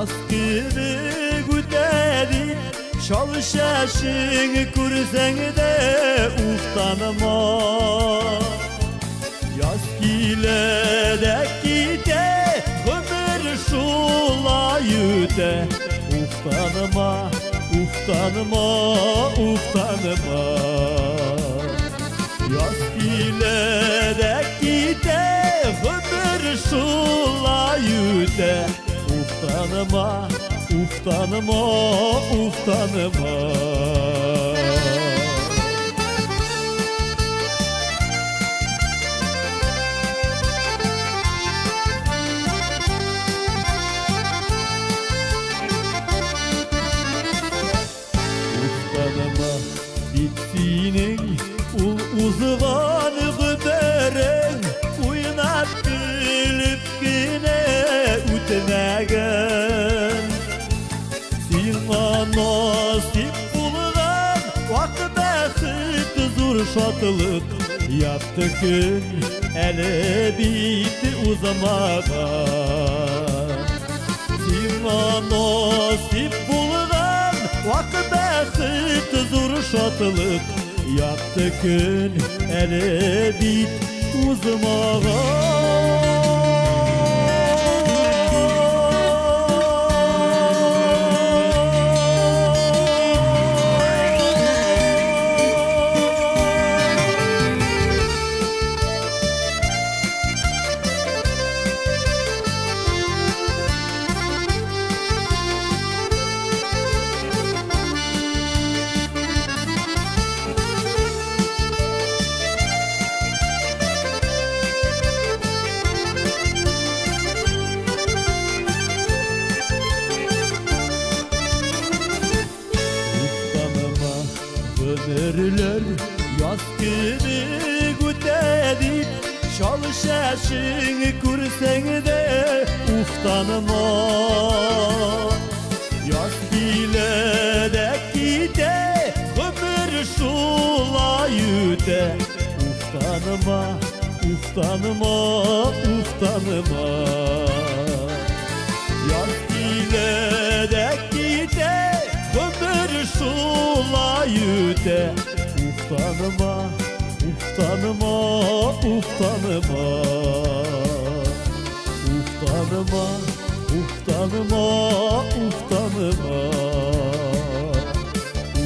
Yaz kebek үтә дип, чал шәшең күрсәң дә уфтанма. Яз килә дә китә, гомер шулай үтә. Уфтанма, уфтанма, уфтанма. Яз килә дә китә, гомер шулай үтә. Уфтанма, уфтанма, уфтанма. Уфтанма, бит синең ул узган гомерең уйнап көлеп кенә үтмәгән. Сиңа насыйп булган вак бәхет, зур шатлык, якты көн әле бит узмаган. Сиңа насыйп булган вак бәхет, зур шатлык, якты көн әле бит узмаган. Уфтанма, гомерләр яз кебек үтә дип, чал шәшең күрсәң дә уфтанма. Яз килә дә китә, гомер шулай үтә. Уфтанма, уфтанма, уфтанма. Яз килә дә китә, гомер шулай үтә. Уфтанма, уфтанма, уфтанма. Уфтанма, уфтанма, уфтанма.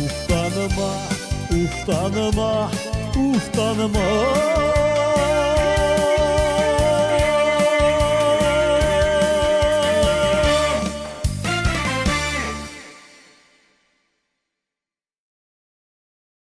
Уфтанма, уфтанма, уфтанма.